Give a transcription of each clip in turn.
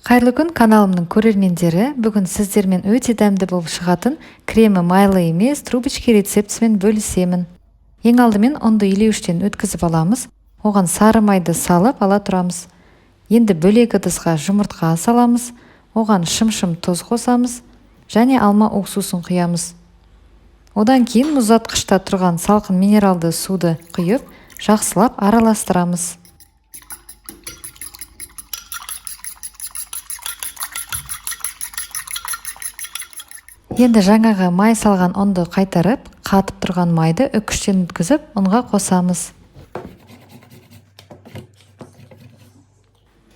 Қайырлы күн, каналымның көрермендері! Бүгін сіздермен өте дәмді болып шығатын кремі майлы емес трубочки рецептісімен бөлісемін. Ең алдымен ұнды илеуіштен өткізіп аламыз. Оған сары майды салып ала тұрамыз. Енді бөлек ыдысқа жұмыртқа саламыз. Оған шымшым тұз қосамыз және алма уксусын құямыз. Одан кейін мұздатқышта тұрған салқын минералды суды құйып, жақсылап араластырамыз. Енді жаңағы май салған ұнды қайтарып, қатып тұрған майды үкіштен өткізіп, ұнға қосамыз.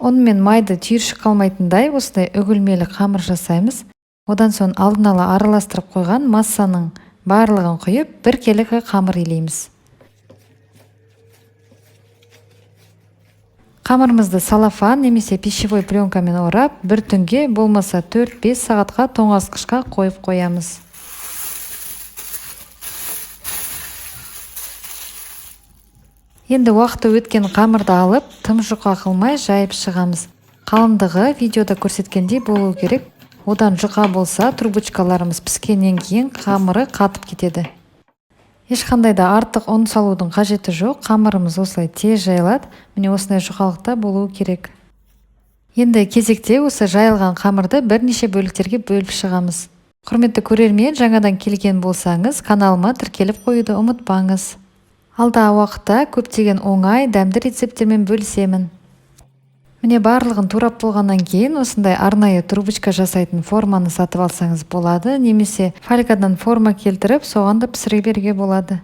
Ұн мен майды түйіршік қалмайтындай осындай үгілмелі қамыр жасаймыз. Одан соң алдын ала араластырып қойған массаның барлығын құйып, бір келі қамыр илейміз. Қамырымызды салафан немесе пищевой пленкамен орап, бір түнге болмаса 4-5 сағатқа тоңазытқышқа қойып қоямыз. Енді уақыты өткен қамырды алып, тым жұқа қылмай жайып шығамыз. Қалыңдығы видеода көрсеткендей болу керек. Одан жұқа болса, трубочкаларымыз піскеннен кейін қамыры қатып кетеді. Ешқандай да артық ұн салудың қажеті жоқ. Қамырымыз осылай тез жайылады. Міне осындай жұқалықта болуы керек. Енді кезекте осы жайылған қамырды бірнеше бөліктерге бөліп шығамыз. Құрметті көрермен, жаңадан келген болсаңыз, каналыма тіркеліп қоюды ұмытпаңыз. Алдағы уақытта көптеген оңай, дәмді рецепттермен бөлісемін. Міне барлығын турап болғаннан кейін осындай арнайы трубочка жасайтын форманы сатып алсаңыз болады, немесе фольгадан форма келтіріп, соған да пісіре беруге болады.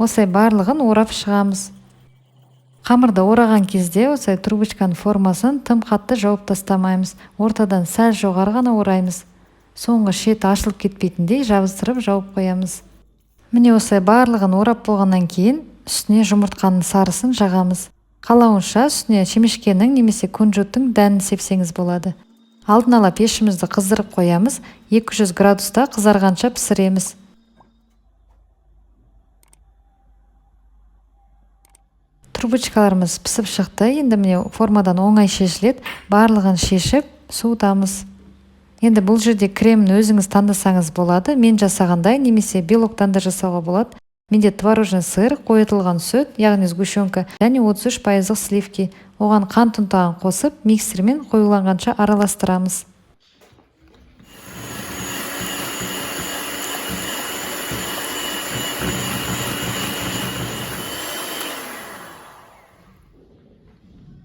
Осылай барлығын орап шығамыз. Қамырды ораған кезде осылай трубочканың формасын тым қатты жауып тастамаймыз. Ортадан сәл жоғары ғана ораймыз. Соңғы шеті ашылып кетпейтіндей жабыстырып жауып қоямыз. Міне осылай барлығын орап болғаннан кейін үстіне жұмыртқаның сарысын жағамыз. Қалауынша үстіне шемішкенің немесе кунжуттың дәнін сепсеңіз болады. Алдын ала пешімізді қыздырып қоямыз. 200 градуста қызарғанша пісіреміз. Трубочкаларымыз пісіп шықты. Енді міне формадан оңай шешіледі. Барлығын шешіп суытамыз. Енді бұл жерде кремін өзіңіз таңдасаңыз болады. Мен жасағандай немесе белоктан да жасауға болады. Менде творожный сыр, қойытылған сүт, яғни сгущенка, және 33% сливки. Оған қант ұнтағын қосып, миксермен қоюланғанша араластырамыз.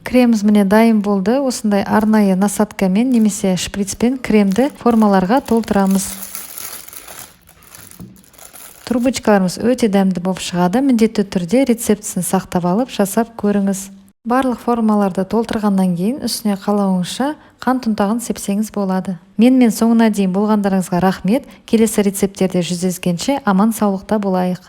Креміміз міне дайын болды. Осындай арнайы насадкамен немесе шприцпен кремді формаларға толтырамыз. Трубочкаларымыз өте дәмді болып шығады. Міндетті түрде рецептісін сақтап алып, жасап көріңіз. Барлық формаларды толтырғаннан кейін үстіне қалауыңызша қант ұнтағын сепсеңіз болады. Менімен соңына дейін болғандарыңызға рахмет. Келесі рецепттерде жүздескенше аман саулықта болайық.